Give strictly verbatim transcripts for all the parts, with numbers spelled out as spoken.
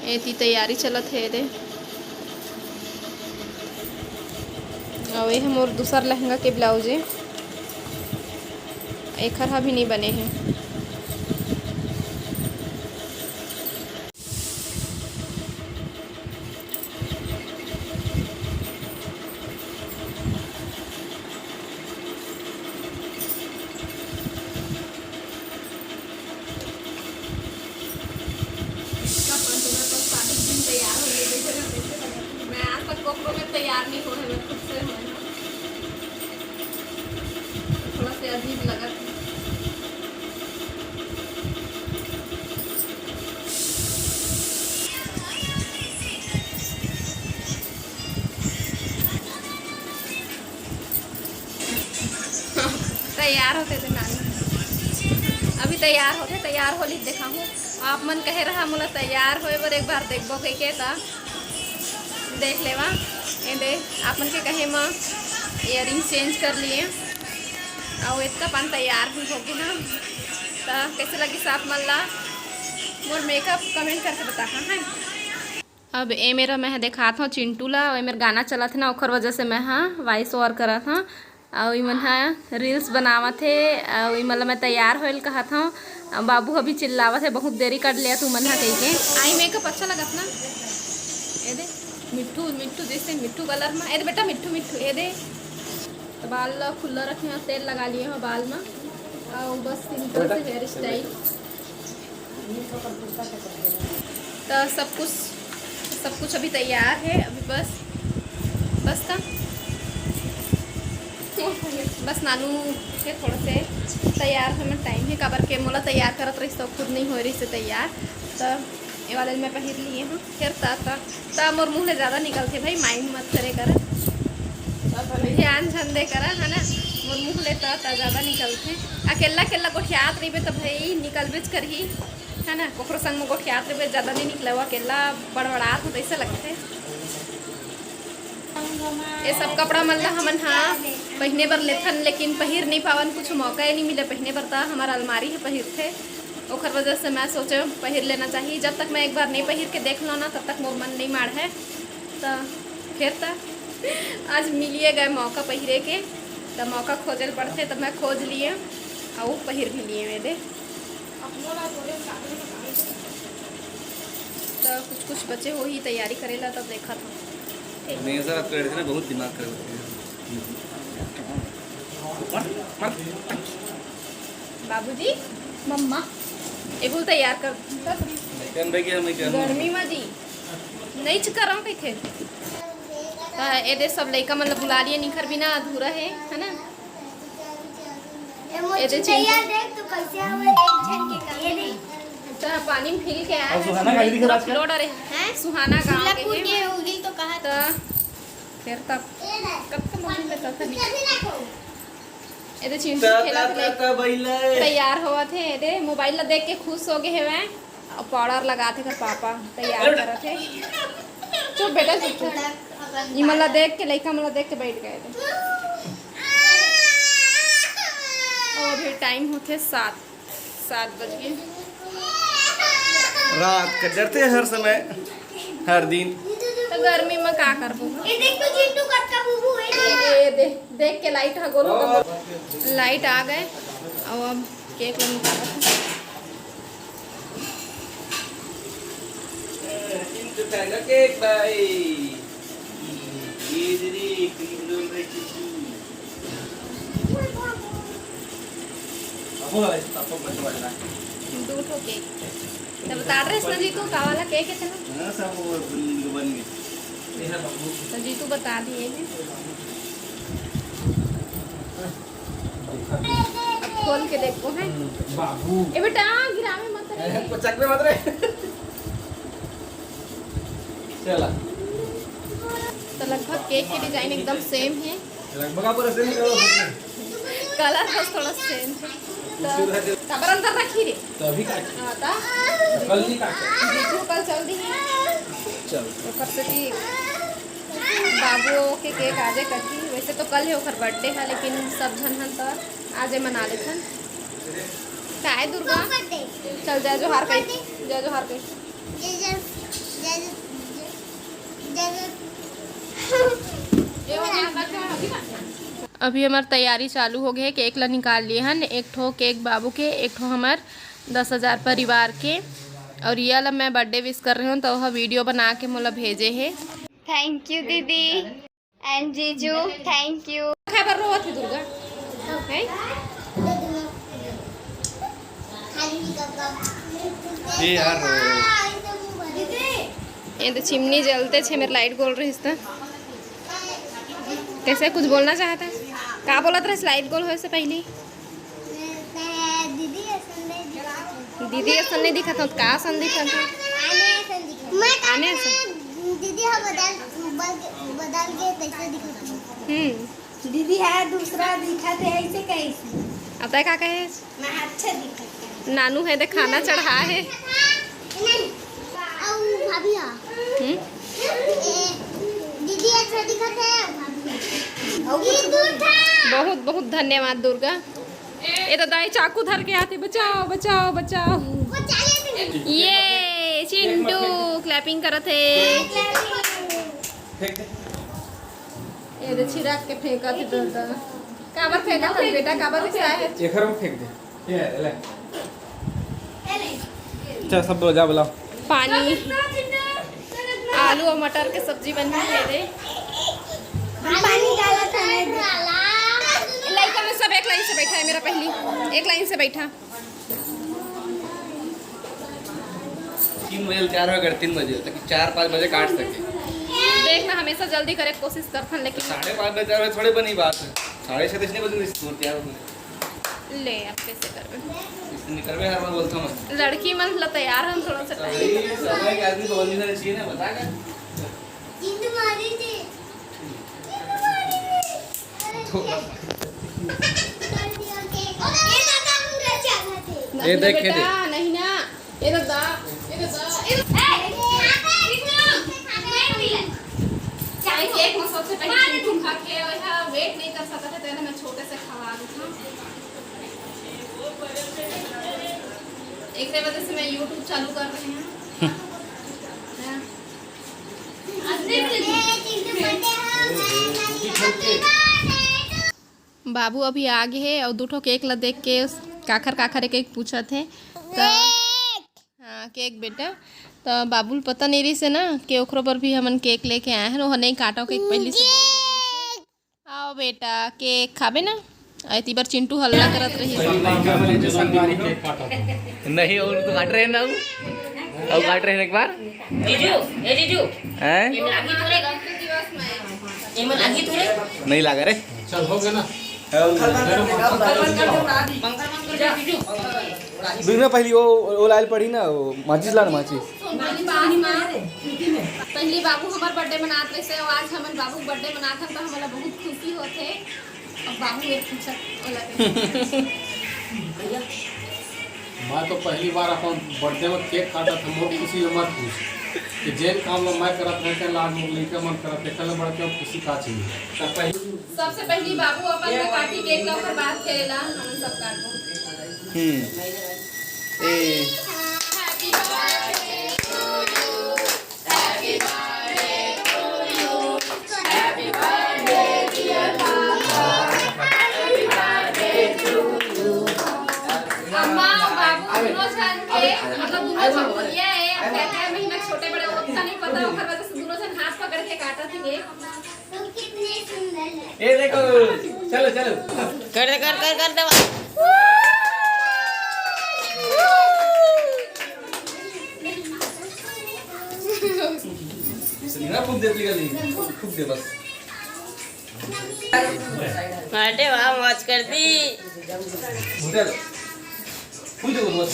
एती तैयारी चलत हे एदे। अउ ये मोर दूसर लहंगा के ब्लाउज ए, एखर हा भी नहीं बने हे। इसका पाँच हजार पर शादी के दिन तैयार होने देखे ना, कैसे लगा? मैं आज तक कोपरो में तैयार नहीं हुआ है, मैं खुद से हुआ है। थोड़ा सा अजीब लगा था। तैयार होते थे नानी, अभी तैयार होते, तैयार होली देखाहूँ। आप मन कहे रहा मोला तैयार होए बर, एक बार देखबो कहिके, त देख लेवा। ए दे, आप मन के कहे म earring change कर लिए, अउ इतना पान तैयार भी हो गए ना। त कैसे लगिस आप मन ला मोर मेकअप, comment करके बताहा, हैं? अब ए मेरा मैं देखात हूँ चिंटू ला, ए मेर गाना चलत हे ना, ओखर वजह से मैं हा voice over करत हूँ। अउ इमन हा reels बनावत हे, अउ इमन ला मैं तैयार होयल कहत हूँ। अउ बाबू अभी चिल्लावत हे, "बहुत देरी कर लिया तू मन हा," कहिके। आई मेकअप अच्छा लगत ना? ए दे, मिट्ठू, मिट्ठू जैसे मिट्ठू colour में। ए दे बेटा, मिट्ठू, मिट्ठू, ए दे। तो बाल ला खुला रखे हैं, तेल लगा लिए हो बाल में। अउ बस simple से hair style। तो सब कुछ, सब कुछ अभी तैयार है, अभी बस, बस का, बस नानू के थोड़ा से तैयार होए में time है, काबर के मोला तैयार करत रहिस तो खुद नहीं हो रहिस हे तैयार। तो ये वाले मैं पहिर लिए हूँ। फिर ता, ता, ता मोर मुँह ले ज़्यादा निकलथे भाई, mind मत करे करा, ध्यान झन दे करा, है ना? मोर मुँह ले ता, ता ज़्यादा निकलथे। अकेला, अकेला गोठियात रहिबे त भाई निकलबेच करही, है ना? कोखरो संग में गोठियात रहिबे, ज़्यादा नहीं निकले, वो अकेला बड़बड़ात हो, तैसे लगथे। ये सब कपड़ा मन ला हमन हा पहिने बर लेथन, लेकिन पहिर नहीं पावन, कुछ मौका ही नहीं मिले पहिने बर, त हमार अलमारी है पहिरथे, ओखर वजह से मैं सोचे पहिर लेना चाहिए। जब तक मैं एक बार नहीं पहिर के देख लो ना, तब तक मोर मन नहीं माढ़े। त फिर त आज मिलिए गए मौका पहिरे के, त मौका खोजे ल पड़थे, त मैं खोज लिए अउ पहिर भी लिए ए दे। त कुछ कुछ बचे होही तैयारी करे ला, तब देखत हूँ। मेजर अपग्रेड है ना, बहुत दिमाग खराब होती है। बाबूजी, मम्मा, एगो तैयार कर। मैं कहन भाई कि हम, मैं कहन गर्मी में जी नहीं चुका रहा कहीं थे। त ए दे सब लइका मन ल बुला लिए, निखर बिना अधूरा है, है ना? ए दे चिंटू। देख तो कैसे हवे, एक झन के कमी नहीं। त पानी में भीग के आए हैं। सुहाना गाँव के हैं। हैं? सुहाना गाँव के हैं। तो फिर तब कब तक मम्मी में तब तक ए दे चिंटू त, खेलत त, ले त, त, बइले। तैयार होवत हे। ए दे मोबाइल ला देख के खुश हो गए हेवय। अउ पाउडर लगात हे कर पापा, तैयार करत हे। चुप बेटा, चुप, चुप। इमन ला देख के, लइका मन ला देख के बैठ गए थे। अउ अभी टाइम होथे सात, सात बज गए। रात के डरथे हर समय, हर दिन। तो गर्मी में का करबो? ये देख तो चिंटू कतका बुबू है। ये दे, देख के लाइट ह गोल हो गया। लाइट आ गए। अउ अब केक ला निकालत हे। चिंटू खाएगा केक भाई। ये दे रे, क्रीम रोल रे चिंटू। अब वो है, पापा बंद वाला। दो ठो केक। तो बता रहे इसमें जीतू का वाला केक है ना? हाँ, सब वो बन, बन गए। तो जीतू बता दिए हैं। अब खोल के देखो है। बाबू। ए बेटा, गिरावे मत रे। पचक में मत रे। चला। तो लगभग केक के डिजाइन एकदम सेम है। लगभग आप ऐसे नहीं करो। कलर बस थोड़ा सेम है। तो कबर अंदर रखी रे। तो अभी काट। हाँ, ता? कल नहीं काटे। जीतू कल चल दी है। चल। ऊपर से कि बाबू के केक आजे कटी, वैसे तो कल है ओकर बर्थडे है, लेकिन सब झन हन तो आजे मना लेथन। काय दुर्गा? चल, जय जोहार कही, जय जोहार कही। जय जय। अभी हमार तैयारी चालू हो गए, केक ला निकाल लिए हन, एक ठो केक बाबू के, एक ठो हमार दस हजार परिवार के। और ये ला मैं बर्थडे विश कर रही हूँ, तो वह वीडियो बना के मोला भेजे हे। थैंक यू दीदी। एंड जीजू, थैंक यू। खाए बर रोवत हे दुर्गा। हैं? ये यार, ये तो चिमनी जलते छे, मेरे लाइट गोल रहिस त। कैसे कुछ बोलना चाहता? का बोलत रहिस लाइट गोल होए से पहली? दीदी असन नहीं दिखत। दीदी असन नहीं दिखत हो, का असन दिखत हो? आने असन दिखत। मैं आने असन? दीदी हम बदल, बदल, बदल के तैसे दिखत हूँ। हम्म। दीदी है दूसरा दिखत है, ऐसे कैसे? अब तय का कहे? मैं अच्छा दिखत है। नानू है, दे खाना चढ़ा है। नहीं। और भाभी हाँ। हम्म? ए, दीदी अच्छा दिखत है, भाभी। ये दूर था। बहुत, बहुत धन्यवाद दुर्गा। ए तो दाई चाकू धर के आती, बचाओ, बचाओ, बचाओ। वो चाले थे। ये चिंटू क्लैपिंग करत है। फेंक दे। ये दे छिड़क के फेंकत है दादा। काबर फेंकत है बेटा, काबर रिसाए है? एखर में फेंक दे। ये ले। चल सब जा बुलाओ। पानी, आलू और मटर के सब्जी बनी है रे। पानी डाला था। लड़का में सब एक लाइन से बैठा है मेरा, पहली एक लाइन से बैठा। तीन बजे, चार बजे कर, तीन बजे, ताकि चार पाँच बजे काट सके। देख ना, हमेशा जल्दी करे के कोशिश करथन, लेकिन साढ़े पाँच बजे, चार बजे थोड़े बनी बात है। साढ़े छः तो इसने बजे स्कूल तैयार होते। ले, अब कैसे करबे? इसने निकलबे हर बार बोलता हूँ मैं। लड़की मन ला तैयार हम थोड़ा सा टाइम। समय के आदमी को बोलनी चाहिए ना, बता कर। जिंद मारी थी। जिंद मारी थी। अरे, तो ये दादा पूरा चाहते। ये देख के दे। नहीं ना। ए दादा, ए दादा, ए दादा। ए, ए, ए, ए, ए, ए, ए, चाय केक में सबसे पहले चिंटू खा के, और यहाँ वेट नहीं कर सकता था, तो मैं छोटे से खवा देता हूँ। एक वजह से मैं YouTube चालू कर रही हूँ। हाँ। बाबू अभी आ गे हे अउ दू ठो केक ला देख के काखर काखर एक एक पूछत हे। त हाँ, केक बेटा। त बाबू ल पता नहीं रहिस हे ना कि ओखरो बर भी हमन केक लेके आए हन। ओह नहीं काटव केक, पहिली से बोल दे रहिस हे। आओ बेटा, केक खाबे ना? अउ एती बर चिंटू हल्ला करत रहिस। नहीं, वो तो काट रहे हैं ना, वो। अब काट रहे हैं एक बार। जीजू, ए जीजू, हैं? एमन आगी थोड़े गा? एमन आगी थोड़े? नहीं लागा रे। चल, हो गया ना? बिना पहली वो, वो लाइल पड़ी ना, वो माचिस ला ना, माचिस। पहली बाबू हमार बर्थडे मनात रहिस हे, आज हमन बाबू के बर्थडे मनात हन, तो हमला बहुत खुशी होथे। अब बाबू एक पूछत, ओला दे। मैं तो पहली बार अपन बर्थडे में केक काटत हूँ, मोर खुशी में मत पूछ। कि जेन काम ला मैं करत रहे, तेन ला आज मोर लइका मन करत हे, तेकर ले बढ़ के खुशी का चाहिए? सबसे पहली बाबू अपन ला काटी केक ला, ओकर बाद तेला हमन सब काटबो। हम्म। ए। अम्मा और बाबू दोनों झन के, मतलब, दोनों झन भैया है, अब क्या क्या महीना छोटे बड़े, वो उतना नहीं पता, ओकर वजह से दोनों झन हाथ पकड़ के काटत हे। ये देखो, चलो, चलो। कर दे, कर, कर, कर दे। फूक दे, फूक दे, बस। अरे वाह, मौज कर दी। चलो। फूक दे, बस।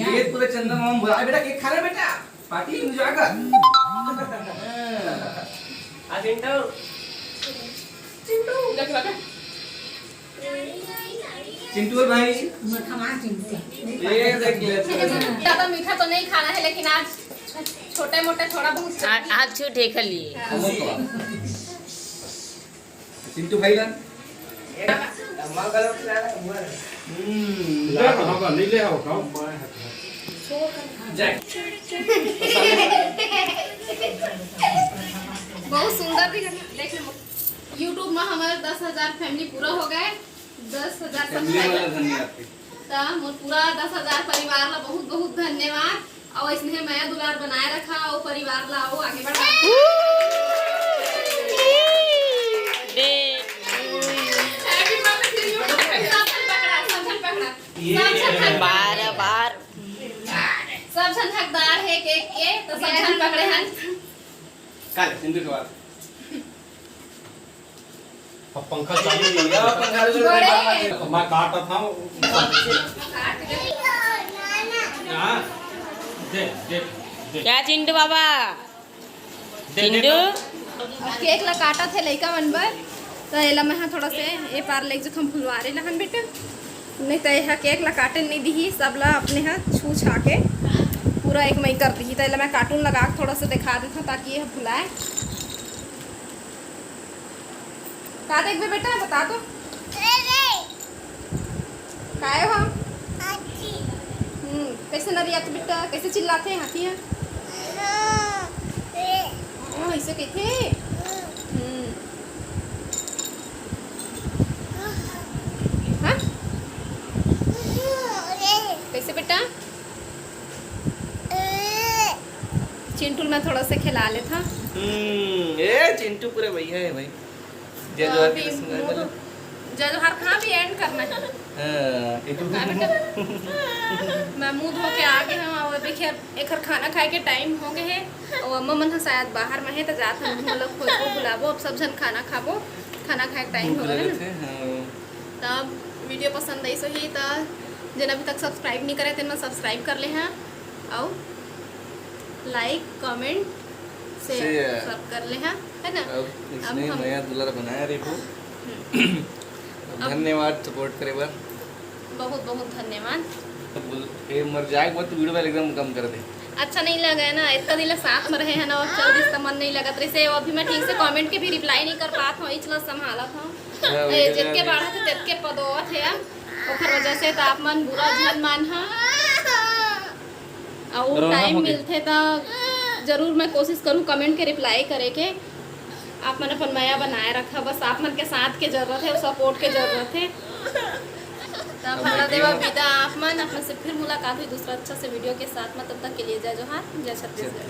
ये पूरा चंदन मामा बुला, बेटा, केक खा ले, बेटा। पार्टी एंजॉय कर। आ चिंटू। चिंटू। चिंटू भाई। ये देख ले। ज्यादा मीठा तो नहीं खाना है, लेकिन आज छोटे मोटे थोड़ा बहुत। आज छूट है खाली। चिंटू भाई ला। हम्म। ला, हाँ, नहीं ले आओ, खाओ। बहुत सुंदर दिखत हे। देख ले, YouTube में हमारे दस हजार फैमिली पूरा हो गए, दस हजार सब्सक्राइबर। त मोर पूरा दस हजार परिवार ला बहुत बहुत धन्यवाद, और इसने मया दुलार बनाए रखा और परिवार ला आओ आगे बढ़ा। Happy birthday to you। सब झन पकड़ा, सब झन पकड़ा, सब झन पकड़ा। बार बार। सब झन हकदार हे केक के, तो सब झन पकड़े हन। काले, हिंदू के बाद। अब पंखा चालू नहीं है। पंखा चालू नहीं है। मैं काटा था। हाँ। दे, दे, दे। क्या चिंटू बाबा? दे, दे, चिंटू? अब केक ला काटा थे लइका मन बर, तो एला मैं हा थोड़ा से ए पार लेके जथम फुलवारी लहन बेटा। नहीं तो यह केक ला काटे नहीं दिही, सब ला अपने हा छू छा के पूरा एक मई कर दिही। तो एला मैं कार्टून लगा के थोड़ा सा दिखा देता ताकि यह फुलाए। का देखबे बेटा, बता तो। काय हो? हम्म, कैसे नरियात बेटा, कैसे चिल्लाते हैं हाथी है? हाँ, ऐसे कहते हैं। हम्म। हाँ? कैसे बेटा? चिंटू मैं थोड़ा सा खिला लेता। हम्म, ए चिंटू पूरे भैया है भाई। जय जोहार के संग बोलो। जय जोहार कहाँ भी एंड करना है। हाँ, ये तो हाँ बेटा। मैं मुंह धो के आ गए हूँ, और अभी खैर एकर खाना खाए के टाइम हो गए है, और अम्मा मन ह शायद बाहर में है तो जात हम लोग खोजबो बुलाबो, अब सब झन खाना खाबो, खाना खाए के टाइम हो गए है ना। हाँ। तब वीडियो पसंद आई सही तो जेन अभी तक सब्सक्राइब नहीं करे तेन सब्सक्राइब कर ले हैं, और लाइक कमेंट शेयर सब कर ले हैं, है ना। अब इसने नया दुलार बनाया रे को। हम्म। अब धन्यवाद सपोर्ट करे बर। बहुत बहुत धन्यवाद। अब बोल, ए, मर जाए के बाद तो वीडियो वाला एकदम कम कर दे। अच्छा नहीं लगा है ना, इतना दिन साथ में रहे हैं ना, और चल दिस तो मन नहीं लगत रहे से। अभी मैं ठीक से कमेंट के भी रिप्लाई नहीं कर पात हूँ, इचला संभालत हूँ। हाँ, ए, जितके बाढ़त हे तेतके पदोवत हे, ओखर वजह से तो आप मन बुरा झन मान हा। और टाइम मिलथे तो जरूर मैं कोशिश करूँ कमेंट के रिप्लाई करे के। आप मन अपन मया बनाए रखा, बस आप मन के साथ के जरूरत है, सपोर्ट के जरूरत है। तो हमारा देवा विदा, आप मन अपन से फिर मुलाकात हुई दूसरा अच्छा से वीडियो के साथ में। तब तक के लिए जय जोहार, जय छत्तीसगढ़।